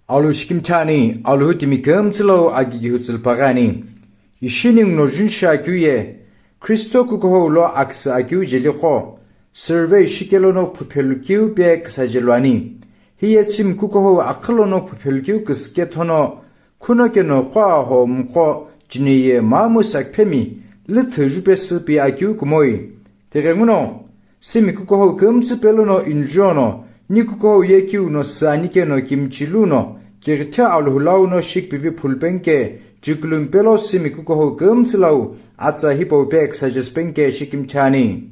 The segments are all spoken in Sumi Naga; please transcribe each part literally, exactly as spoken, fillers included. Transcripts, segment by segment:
Alhou shikimthi ani, Alhou timi kümtsü lo akigihu tsülpaghi ani. Ishi ningu no junishi akeu ye, Kristo kukuhou lo aküsü akeu jeliqo, survey shikelono phuphelu keu pe küsa jelu ani. Hiye simi kukuhou akhülono phuphelu keu küsü kethono, khuno keno qo aho mqo chini ye mamu sakphemi lüthü jupesü pi akeu kumoi. Tighenguno, simi kukuhou kümtsü pelono injuono, ni kukuhou ye kiu no sü ani keno kimichilu no, kighithi Alhou lau no shikpivi phulupengike, chikulumi pelo simi kukuhou kümtsü lau, atsa hipau pe küsa jesüpengike shikimthi ani.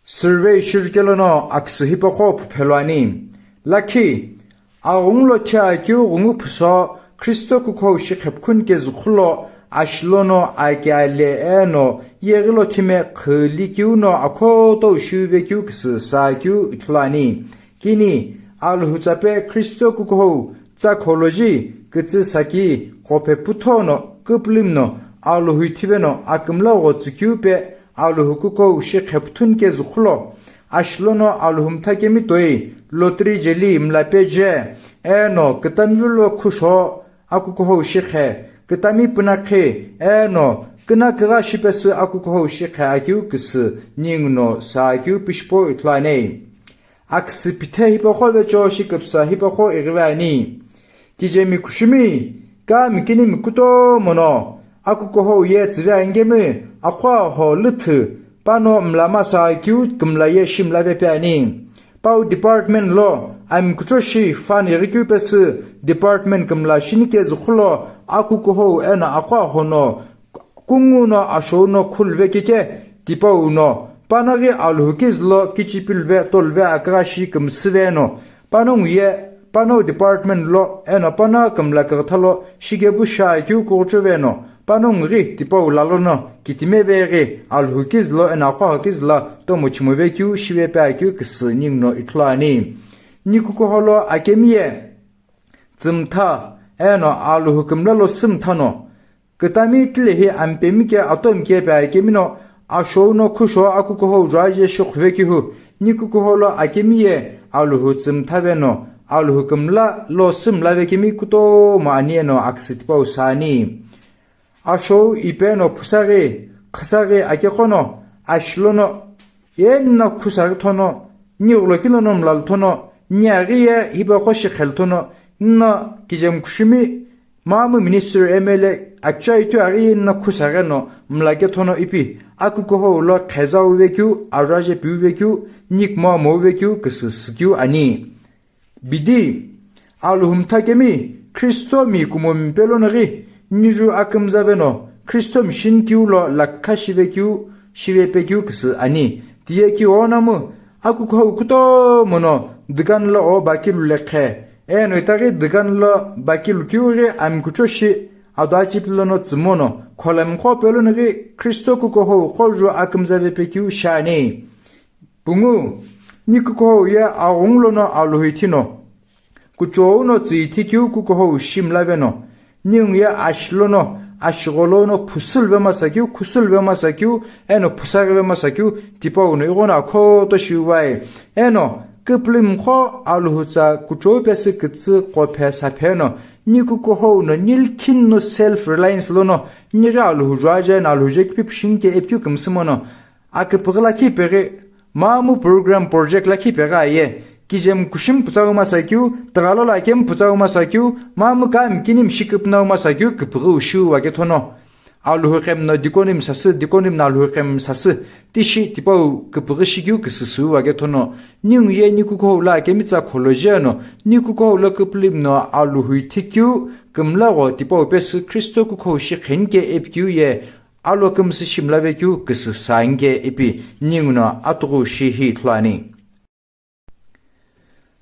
Survey shirikelono aküsü hipaqo phuphelu ani. Lakhi, aghungu lo thi akeu ghungu phuso, Kristo kukuhou shi qhepukhu nike züqhulo, ashi lono aki ale eno, yeghi lo thime khüli keu no akhoto shiuve keu küsü sa keu ithulu ani. Kini, Alhou tsa pe Kristo kukuhou, tsa kholoji, kütsü saki, qophe putho no, küpülümi no, Alhou ithiveno, akümla ghotsü keu pe, Alhou kukuhou shi qhepukhu nike züqhulo, ashi lono Alhou mtha kemi toi, lottery jeli mla peje, eno kütami vilo khusho, akukuhou shi qhe, kütami pünakhi, eno küna kügha shipesü akukuhou shi qhe akeu küsü, ningu no sa akeu pishipo ithulu ani. Aküsü pithe hipaqo vecho shiküpsa hipaqo ighive ani. Kijemi kushimi, kami kinimi kutomo no, akukuhou ye tsüve angemi, aqo aho lüthü, pano mla masa akeu kümla ye shi mla vepe ani. Pau department lo, ami kucho shi fan ighi keu pesü, department kümla shi nike züqhulo, akukuhou eno aqo aho no, kungu no ashou no khuluve keke, tipau no, pano ghi Alhou kizü lo kichipilve toluve akügha shi kümsüve no, pano nguye, pano department lo, eno pano kümla kighatha lo, shikebu shi akeu kughuchuve no, pano ngughi tipau lalo no, kitimeve ghi Alhou kizü lo, eno aqo aho kizü lo, tomo chimove keu, shivepe akeu küsü ningu no ithulu ani. Ni kukuhou lo akemi ye, tsümtha, eno Alhou kümla lo sümtha no, kütami tilehi ampemi ke atomi ke pe akemi no, ashou no khusho akukuhou juaje shikhuve kihu, ni kukuhou lo akemi ye Alhou tsümtha ve no, Alhou kümla lo sümla ve kemi kutomo ani eno aküsü tipau sa ani. Ashou ipe no phusaghi, khasaghi akeqo no, ashi lono, Ye nna khusaghi thono, ni ghulokilo no mlalu thono, ni aghi ye hipaqo shi khelu thono, nna kijemi kushimi, mamu minister M L A, acha itu aghi ye nna khusaghi no mlake thono ipi, akukuhou lo khezauve keu, ajaje piuve keu, nikmo mouve keu, küsü sükeu ani. Bidi, Alhou mtha kemi, Kristo mi kumomi pelonoghi, niju akümzave no, Kristo mi shinikeu lo lakha shivekeu, shivepe keu küsü ani. Tiye ki onamu, akukuhou kutomo no, dukan lo o bakilu lekhe. Eno itaghi dukan lo bakilu keu ghi ami kucho shi, ado achipi lono tsümo no, kholemiqo pelonoghi, Kristo kukuhou qo ju akümzavepe keu shiani. Pungu, ni kukuhou ye aghungu lono Alhou ithi no, kuchou no tsü ithi keu kukuhou shi mlave no, ningu ye ashi lono, ashigho lono phusuluve masa keu, khusuluve masa keu, eno phusaghive masa keu, tipau no ighono akhoto shiuvai. Eno, küpülümiqo Alhou tsa kuchou pesü kütsü qophe saphe no, ni kukuhou no, ni likhi no self reliance lono, nighi Alhou juaje no Alhou je kipi pushingike ipi keu kümsümo no, aküpüghü lakhi peghi, mamu program project lakhi peghi aye, kijemi kushimi putsau masa keu, tighalolo akemi putsau masa keu, mamu kami kinimi shi küpünau masa keu, küpüghü ushiu ake thono. Alhou qemi no deaconimi sasü, deaconimi no Alhou qemi sasü, tishi tipau küpüghü shikeu küsü sü ake thono. Ningu ye ni kukuhou lo akemi tsa kholoje no, ni kukuhou lo küpülümi no Alhou ithi keu, kümlagho tipau pesü Kristo kukuhou shi khenike ipi keu ye, alo kümsü shi mlave keu küsü sa ngike ipi ningu no atughu shi hi ithulu ani.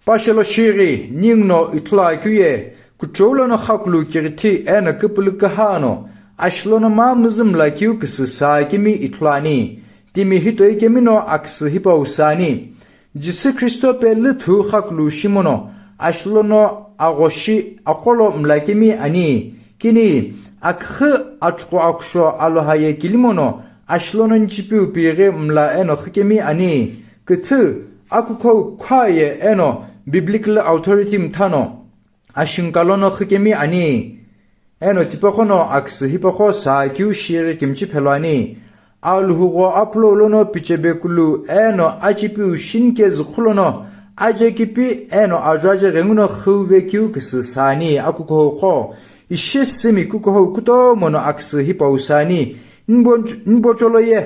Pashelo shighi ningu no ithulu akeu ye, kuchou lono xakulu kighithi eno küpülü küha no, ashi lono mamu zü mla keu küsü sa kemi ithulu ani. Timi hitoi kemi no aküsü hipau sa ani. Jisü Kristo pe lüthü xakulu shimono, ashi lono aghoshi aqolo mla kemi ani. Kini, aküxü achuqu akusho aloha ye kilimono, ashi lono nichipiu pighi mla eno xükemi ani. Küthü, akukuhou khua ye eno biblical authority mthano, ashinka lono xükemi ani. Eno tipaqo no aküsü hipaqo sakeu shighi kimichi phelo ani. Alhugho apulou lono pichebekulu eno achipiu shinike züqhu lono ajekipi eno ajuaje ghenguno xüvekeu küsü sani akukuhou qo. Ishi simi kukuhou kutomo no aküsü hipau sani. Nbo-, nbocholo ye.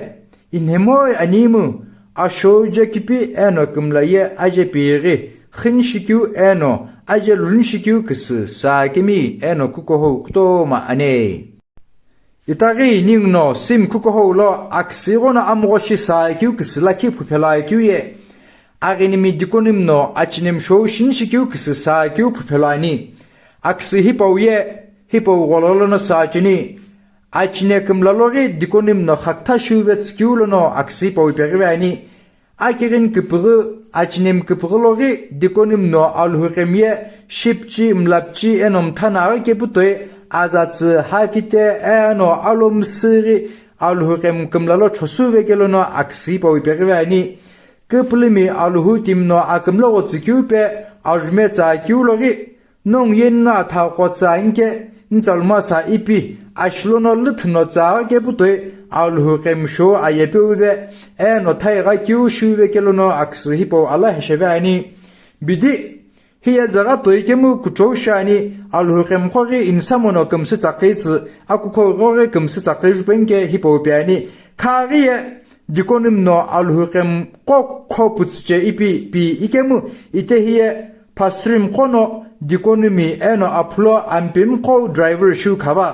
Inhemoi animu, ashou jekipi eno kümla ye aje pighi, xinishikeu eno aje lunishikeu küsü sakemi eno kukuhou kutomo ani. Itaghi ninguno simi kukuhou lo aküsü ighono amghoshi sakeu küsü lakhi phuphelo keu ye. Aghinimi dikonimi no achinemi shou shinishikeu küsü sakeu phuphelo ani. Aküsü hipau ye, hipau gholo lono sacheni. Achine kümla loghi dikonimi no xakütha shiuvetsükeu lono aküsü hipau ipeghive ani. Akighini küpüghü, achinemi küpüghü loghi dikonimi no Alhou qhemiye shipchi, mlapchi eno mthanaghi keputoi azatsü hakite eno alomsüghi Alhou qhemi kümla lo chosuve kelo no aküsü hipau ipeghive ani. Küpülümi Alhou timi no akümla ghotsükeu pe ajume tsakeu loghi Nongu ye nino atha qo tsa inke, nitsa lumasa ipi, ashilo no lüthü no tsa keputoi, Alhou qhemi shou ayepeuve, eno thai gha keu shiuve kelo no aküsü hipau ala hesheve ani. Bidi, hiye zagha toi kemu kuchou shiani, Alhou qhemi qo ghi insa mono kümsü tsaqi tsü, akukuhou qo ghi kümsü tsaqi jupenke hipau pi ani. Khaghi ye, dikonimi no Alhou qhemi qo kho putsüche ipi pi ikemu, ite hiye, Pastorimi qo no dikonimi eno aphulo ampemi qo driver shiu khava.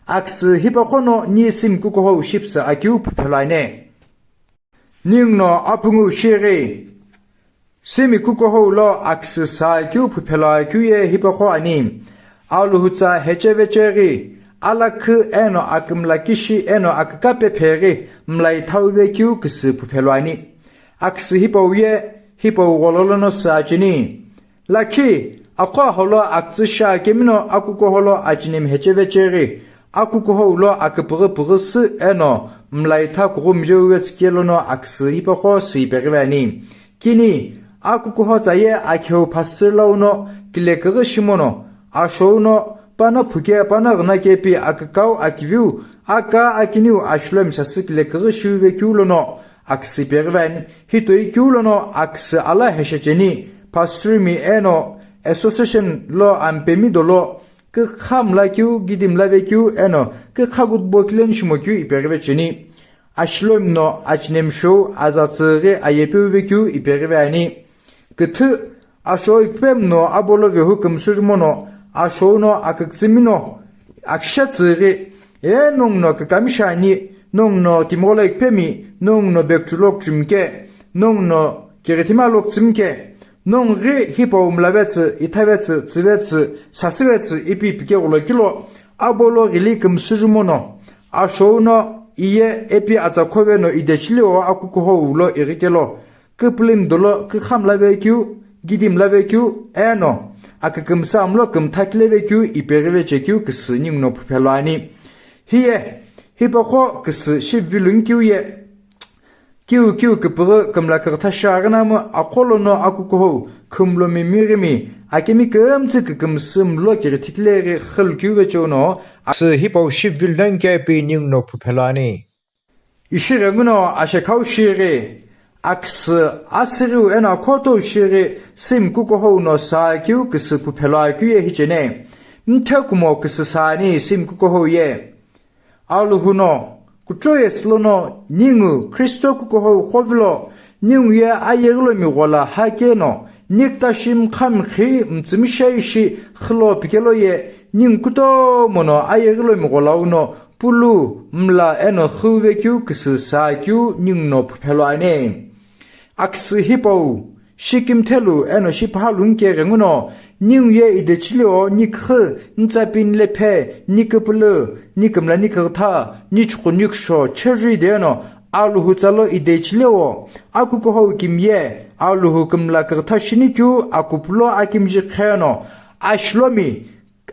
Aküsü hipaqo no ni simi kukuhou shipüsü akeu phuphelo ani. Ninguno aphungu shighi. Simi kukuhou lo aküsü sakeu phuphelo akeu ye hipaqo ani. Alhou tsa hechevecheghi, alakhü eno akümla kishi eno akükape pheghi mlai thauve keu küsü phuphelo ani. Aküsü hipau ye, hipau gholo lono sü acheni. Lakhi, aqo aholo akütsü shi akemino akukuhou lo achinemi hechevecheghi, akukuhou lo aküpüghü püghüsü eno mlai tha kughu mjeu vetsü kelo no aküsü hipaqo sü ipeghive ani. Kini, akukuhou tsa ye akheu phasü launo kileküghü shimono, ashouno, pana phuke, pana ghüna kepi akükau akiviu, aka akiniu ashilomi sasü kileküghü shiuve keu lono, aküsü ipeghive ani, hitoi keu lono aküsü ala heshecheni, pastorimi eno association lo ampemi dolo, kükha mla keu, gidi mla ve keu, eno kükha gutbo kilen shimo keu ipeghive cheni. Ashilomi no achinemi shou azatsüghi ayepeuve keu ipeghive ani. Küthü, ashou ikpemi no abolo vehu kümsü jumono, ashouno akükütsümino, akishatsüghi, e nonguno kükami shiani, nonguno timiqo lo ikpemi, nonguno bekchu lo kchumike, nonguno kighithima lo kchumike, nongu ghi hipau mlavetsü, ithavetsü, tsüvetsü, sasüvetsü ipi pike ghulo kilo, abolo ghili kümsü jumono, ashouno, iye epi atsa khoveno idechileo akukuhou lo ighi kelo, küpülümi dolo kükha mla vekeu, gidi mla vekeu, eno, akükümsü amlo kümtha kile vekeu, ipeghive chekeu küsü ninguno phuphelo ani. Hiye, hipaqo küsü shivilu nkeu ye, kiu kiu küpüghü kümla kükütha shiaghi namu aqo lono akukuhou, khümlomi mighimi, akemi kümtsü kükümsü mlo kighithi kile ghi xülu keu vecheo no, aküsü hipau shivilu nonke pi ninguno phuphelo ani. Ishi ghenguno ashekhau shighi, aküsü asighiu eno akhotou shighi, simi kukuhou no sakeu küsü phuphelo akeu ye hicheni. Mthe kumo küsü sani simi kukuhou ye. Alhou no, kuchou ye sülono, ningu Kristo kukuhou qo vilo, ningu ye ayeghilomi ghola hakeno, niktashi mkhamkhi mtsümishaishi xülo pikelo ye, ningu kutomo no ayeghilomi gholau no, pulu, mla eno xüvekeu küsü sakeu ninguno phuphelo ani. Aküsü hipau, shikimthelu eno shipahalu nke ghenguno, ningu ye idechileo, niküxü, ntsapini lephe, niküpülü, nikümla nikügütha, nichuqu nikusho, chejui deno, Alhou tsa lo idechileo, akukuhou kimiye, Alhou kümla kükütha shinikeu, akupulo akimji kheno, ashilomi,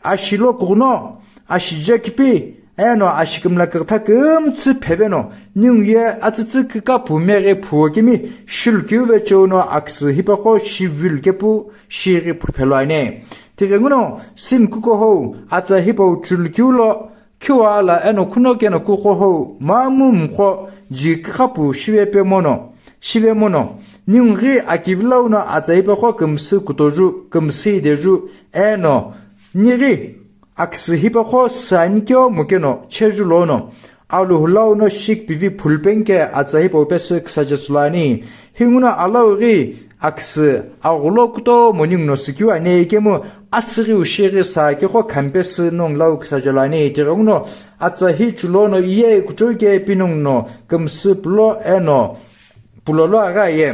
ashilo kughuno, ashije kipi, eno ashikümla kükütha kümtsü pheveno, ningu ye atsütsü kükapu meghe phuo kemi, shilukeu vecheo no aküsü hipaqo shivilu kepu, shighi phuphelo ani. Tighenguno Simi kukuhou atsa hipau chulukeu lo khiwala eno khuno keno kukuhou mamu mqo ji kikhapu shive pe mono, shive mono. Ningu ghi akivilau no atsa hipaqo kümsü kutoju, kümsü ideju, eno nighi aküsü hipaqo sü ani keu mukeno cheju lono Alhou lau no shikpivi phulupeni ke atsa hipau pesü küsaje tsülu ani. Hinguno Alhou ghi aküsü aghulo kutomo ningu no sükeu ani ikemu asüghiu shighi sa keqo khami pesü nongu lau küsaje lo ani. Tighenguno atsa hi chulo no iye kuchou ke pi nongu no kümsü pulo eno pulo lo aghi aye.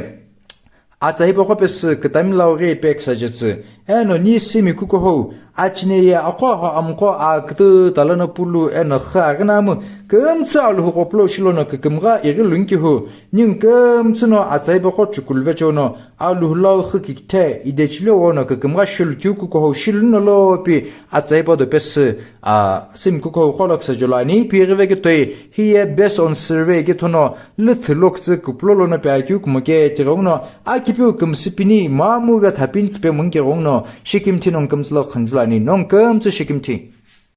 Atsa hipaqo pesü kütami lau ghi pe küsaje tsü. Eno ni Simi kukuhou achine ye aqo aho amqo akütü tala no pulu eno xü aghinamu kümtsü Alhou qo pulo shilono kükümgha ighi lunkihu. Ningu kümtsü no atsa hipaqo chukuluve chono Alhou lau xü kikithe idechile wono kükümgha shilukeu kukuhou shilu no lo pi atsa hipau do pesü, a, Simi kukuhou qo lo küsaje lo ani. Pi ighive ketoi hiye based on survey kethono lüthü lokütsü kupulo lono pe akeu kumo ke tighenguno akipiu kümsü pini mamu ve thapini tsüpe mungu ke ghenguno shikimthi nongu kümtsü lo khunju lo ani. Nongu kümtsü shikimthi.